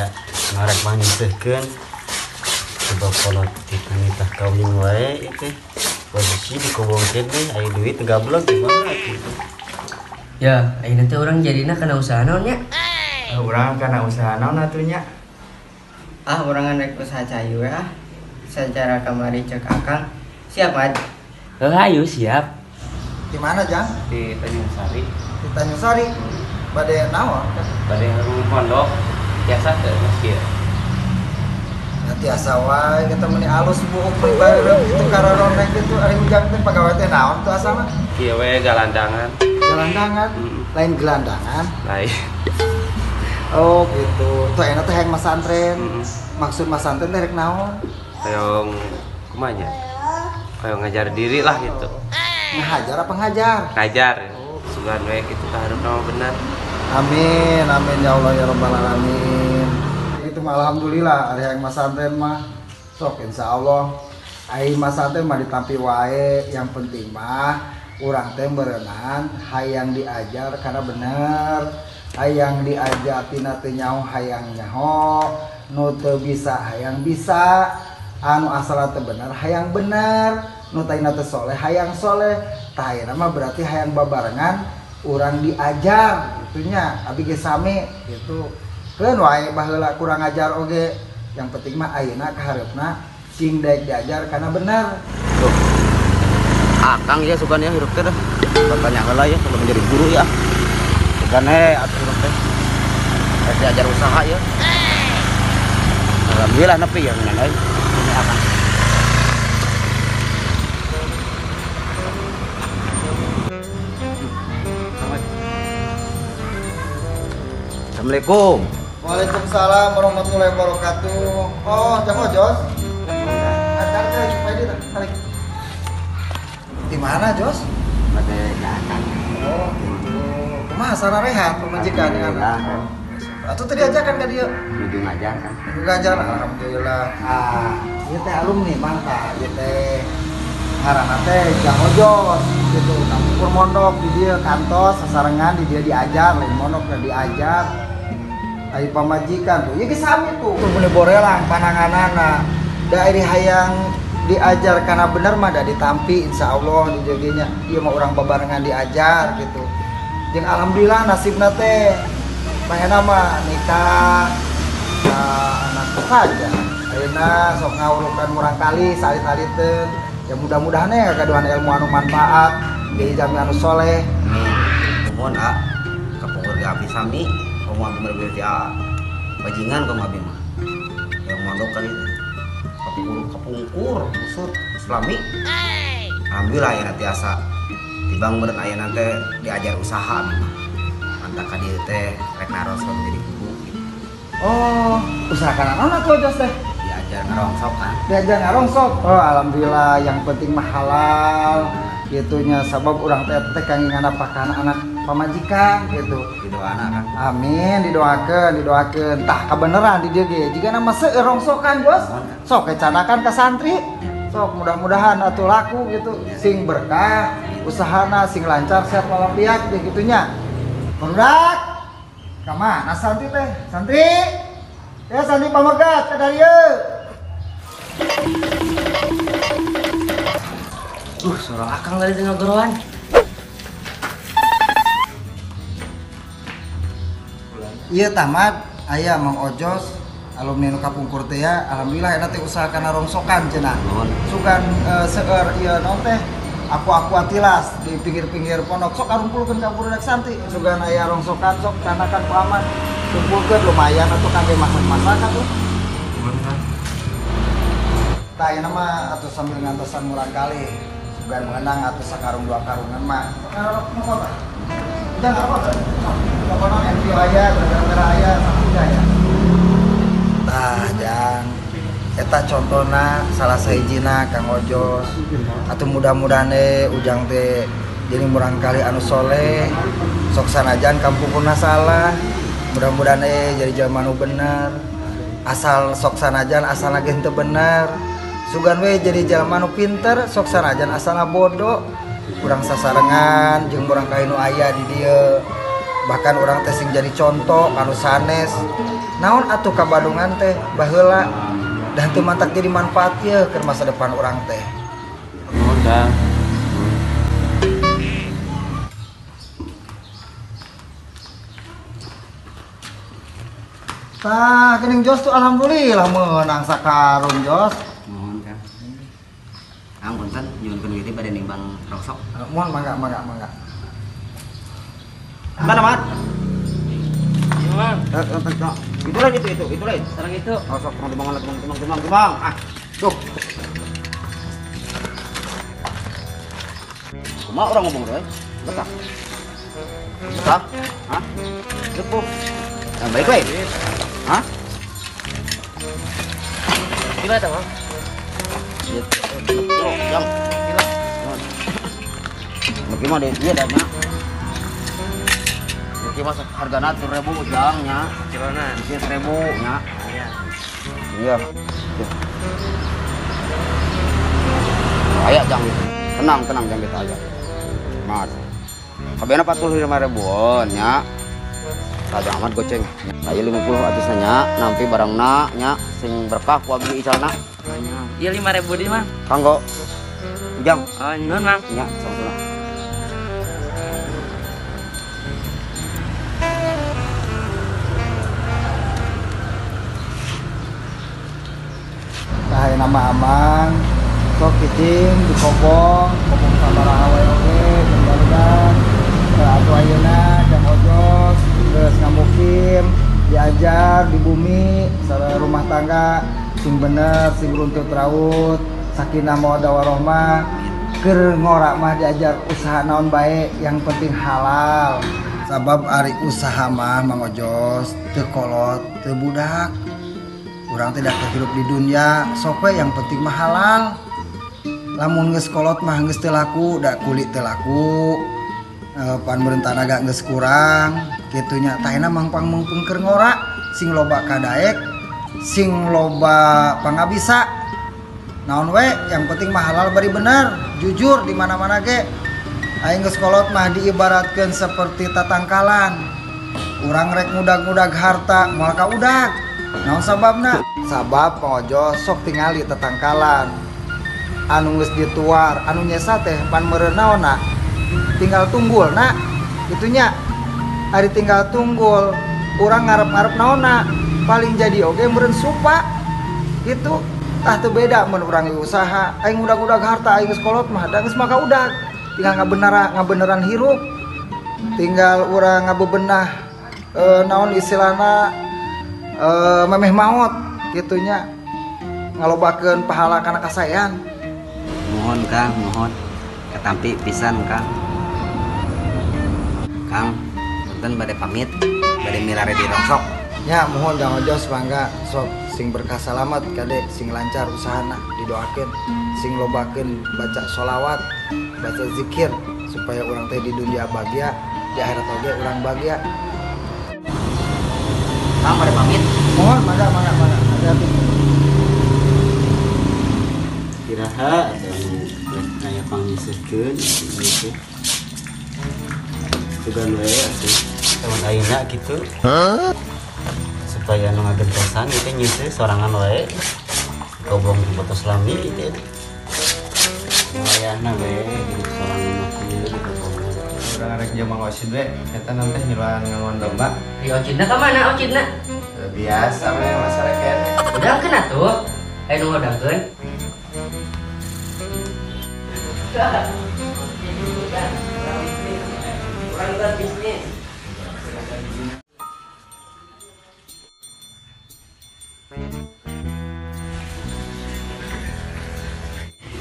aya ngarek mangiseuhkeun sebab kolot kita nitah kawin wae itu posisi dikobongkeun teh aya duit gablek gimana gitu. Ya, ayeuna teh urang jadina kana usaha naon nya? Urang kana usaha naon atuh nya? Ah, urang rek usaha cai we ah. Secara kamari cek akang. Siap, Mat? Heuh, ayo siap. Di mana, Jang? Di Tanjung Sari. Di Tanjung Sari. Bade naon? Bade pondok biasa teh Mas kieu. Ya tiasa wae kita meni alus buuk pribadi gitu kararonek gitu ari ujang teh pagawe teh naon tuh asalna? Kieu we galandangan. Gelandangan? Lain gelandangan? Lain. Oh gitu. Tuh enak teh hayang masantren. Maksud masantren teh rek naon? Hayang kumaha nya? Hayang ngajar diri lah gitu. Ngajar apa ngajar? Ngajar. Sugan we kitu ka hareupna mah bener. Amin, amin ya Allah ya rabbal alamin. Itu mah alhamdulillah ari hayang masantren mah sok insyaallah ai masantren mah ditampi wae, yang penting mah urang teh berenang hayang diajar karena bener, hayang diajar tina teu nyaho hayang nyaho, nu teu bisa hayang bisa, anu asalna teu bener hayang bener, nu tadina teu soleh hayang soleh. Tah ayeuna mah berarti hayang babarengan urang diajar gitunya, abi ge sami gitu. Keun wae baheula kurang ajar oge, yang penting mah ayeuna kahareupna sing daek diajar karena bener. Tuh. Akang ya sugan ya hirup teh dah. Bertanya heula ya kalau menjadi guru ya. Sugan he atuh hirup teh. Rek diajar usaha ya. Alhamdulillah nepi ya ngeunah euy. Ini akang. Assalamualaikum. Waalaikumsalam warahmatullahi wabarakatuh. Oh, Jang Ojos. Tarik, tarik, tarik. Di mana, Jos? Bade ka akang. Oh, gitu. Kumaha sararehat pamajikan dengan anak? Atuh tadi ajakan ka dieu? Nuju ngajar kan. Nuju ngajar, alhamdulillah. Ah, ieu teh alumni mantap, ieu teh ngaranna teh Jang Ojos gitu. Kampung mondok di dieu kantos sasarengan di dieu diajar, lain mondok teh diajar. Ai pamajikan tuh, ieu geus sami tuh. Tuh meni borelang pananganana. Da ari hayang diajar karena bener mah da ditampi insyaallah di dieu ge nya. Ieu mah urang babarengan diajar gitu. Jeung alhamdulillah nasibna teh mahena mah nikah anak saja. Ayeuna sok ngawurukan murang kali salit-aliteun. Ya mudah-mudahan ya kagaduhan ilmu anu manfaat, jadi jami anu soleh. Nuhun ah, kapungkur ge abdi sami, komo abdi mah berarti ah bajingan komo abdi mah. Yang mondok kan itu. Kapungkur usut Islami. Alhamdulillah ya tiasa tibang meureun ayeuna teh diajar usaha abdi mah. Mantap ka dieu teh rek naros jadi guru gitu. Oh, usaha kana naon atuh Jos teh? Diajar ngarongsok kan. Diajar ngarongsok. Oh, alhamdulillah yang penting mah halal gitunya sabab urang teh teh kangge nganapakan anak pamajikan gitu. Didoana kan. Amin, didoakeun, didoakeun. Tah kabeneran di dieu ge. Jigana mah seueur rongsokan, Jos. Sok kecanakan ka santri. Sok mudah-mudahan atuh laku gitu, sing berkah, usahana sing lancar sehat walafiat gitu nya. Barudak. Ka mana santri teh? Santri. Ya santri pamegat ka dieu. Suara akang tadi tengah geroan. Iya tamat, aya Mang Ojos alumni nu kapungkur teh ya. Alhamdulillah eta teh usaha kana rongsokan cenah. Sugan seueur ieu naon teh? Aku-aku atilas di pinggir-pinggir pondok sok arumpulkeun ka budak santri. Sugan aya rongsokan sok canakan ku aman. Kumpulkeun lumayan atuh kangge masak-masak atuh. Tah ayeuna mah atuh sambil ngantosan murang kali. Sugan mengenang atuh sakarung dua karungan mah. Ngarok nu kota. Udah ngarok kota. Pokokna MPO aya, gara-gara aya, sakuda aya. Tah jang eta contona salah sahijina Kang Ojos. Atuh mudah-mudahan ujang teh jadi murang kali anu soleh. Sok sanajan kampungna salah. Mudah-mudahan jadi jelema nu bener. Asal sok sanajan asalna ge henteu bener. Sugan we jadi jelema nu pinter, sok sanajan asalna bodoh. Urang sasarengan jeung murang kali nu aya di dieu. Bahkan urang teh sing jadi contoh anu sanes. Naon atuh kabadungan teh baheula dan teu mantak jadi manfaat ieu keur masa depan urang teh. Nuhun Kang. Tah, geuning Jos tuh alhamdulillah meunang sakarung Jos. Nuhun Kang. Kang punten nyuhunkeun duit bade nimbang rongsok. Mohon mangga mangga mangga. Mana Mat? Iya, Mang. Itu lain itu lain. Sareng itu. Rongsok timbang timbang timbang timbang. Ah, duh. Kumaha orang ngomong teh? Betah. Betah? Hah? Cukup. Yang baik lain. Hah? Gila tah, Mang? Jang. Gila. Bagi mah deh, iya dah nya. Bagi mah hargana 3.000 jang nya. Kilona. Isinya 1.000 nya. Iya. Iya. Aya jang itu. Tenang, tenang jang kita aja. Mas. Kabehna 45.000-an nya. Saja amat goceng. Saya 50 atusna nya, nampi barangna nya sing berkah ku abdi icalna. Iya 5.000 di Mang. Kanggo. Ujang. Oh, nuhun Mang. Nya, sama-sama. Tah aya nama Amang. Sok kiting dikobong, kobong sabaraha wae oge jeung barudak. Atuh ayeuna jang ojos geus ngamukim, diajar di bumi sareng rumah tangga sing bener, sing runtut raut, sakinah mawaddah warahmah. Keur ngora mah diajar usaha naon bae, yang penting halal. Sabab ari usaha mah Mang Ojos teu kolot, teu budak. Urang teh dak hirup di dunia, sok we yang penting mah halal. Lamun geus kolot mah geus teu laku, da kulit teu laku. Pan meureun tanaga geus kurang, kitu nya. Tahena mangpang mungpung keur ngora, sing loba kadaek, sing loba pangabisa. Naon we, yang penting mah halal bari bener, jujur di mana-mana ge. Aing geus kolot mah diibaratkeun seperti tatangkalan. Urang rek ngudag-ngudag harta moal ka udag. Naon sababna? Sabab Mang Ojo sok tingali tatangkalan. Anu geus dituar, anu nyesa teh pan meureun naonna? Tinggal tunggul na, itunya. Ari tinggal tunggul, urang ngarep-ngarep naonna? Paling jadi oge meureun supa. Gitu. Tah teu beda mun urang usaha, aing ngudag-ngudag harta aing geus kolot mah da geus maka udag. Tinggal ngabeneran hirup. Tinggal urang ngabebenah naon istilahna memeh maot gitunya. Ngalobakeun pahala kana kasaean. Mohon Kang, mohon. Katampi pisan Kang. Kang, punten bade pamit, bade milare di rongsok. Ya, mohon Jang Ojos mangga sok sing berkah salamat kade sing lancar usahana didoakeun, sing lobakeun baca sholawat, baca zikir supaya urang teh di dunia bahagia, di akhirat oge urang bahagia. Kang bade pamit. Mohon mangga mangga mangga. Hati-hati. Iraha aya nu aya pangiseukeun ieu teh. Sugan we atuh teman ayeuna kitu. Supaya nu ngagentosan ieu teh nyeuseuh sorangan wae. Kobong di botos lami ieu teh. Wayahna we hidup sorangan mah kieu di kobong. Urang rek jeung Mang Osid we, eta nanti ngiluan ngangon domba. Di Ocidna ka mana Ocidna? Biasa we masyarakat. Udangkeun atuh. Aya nu ngodangkeun. Orang bisnis.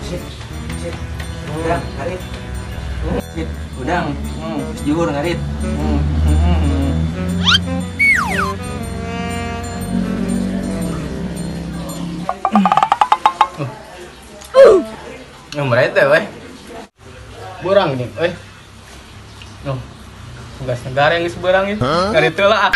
Sip, sip. Udang, ngarit. Sip, udang. Juhur ngarit. Nomor itu weh. Burang ini, weh. Noh. Tugas negara yang geus beurang ieu. Ngarit heula ah.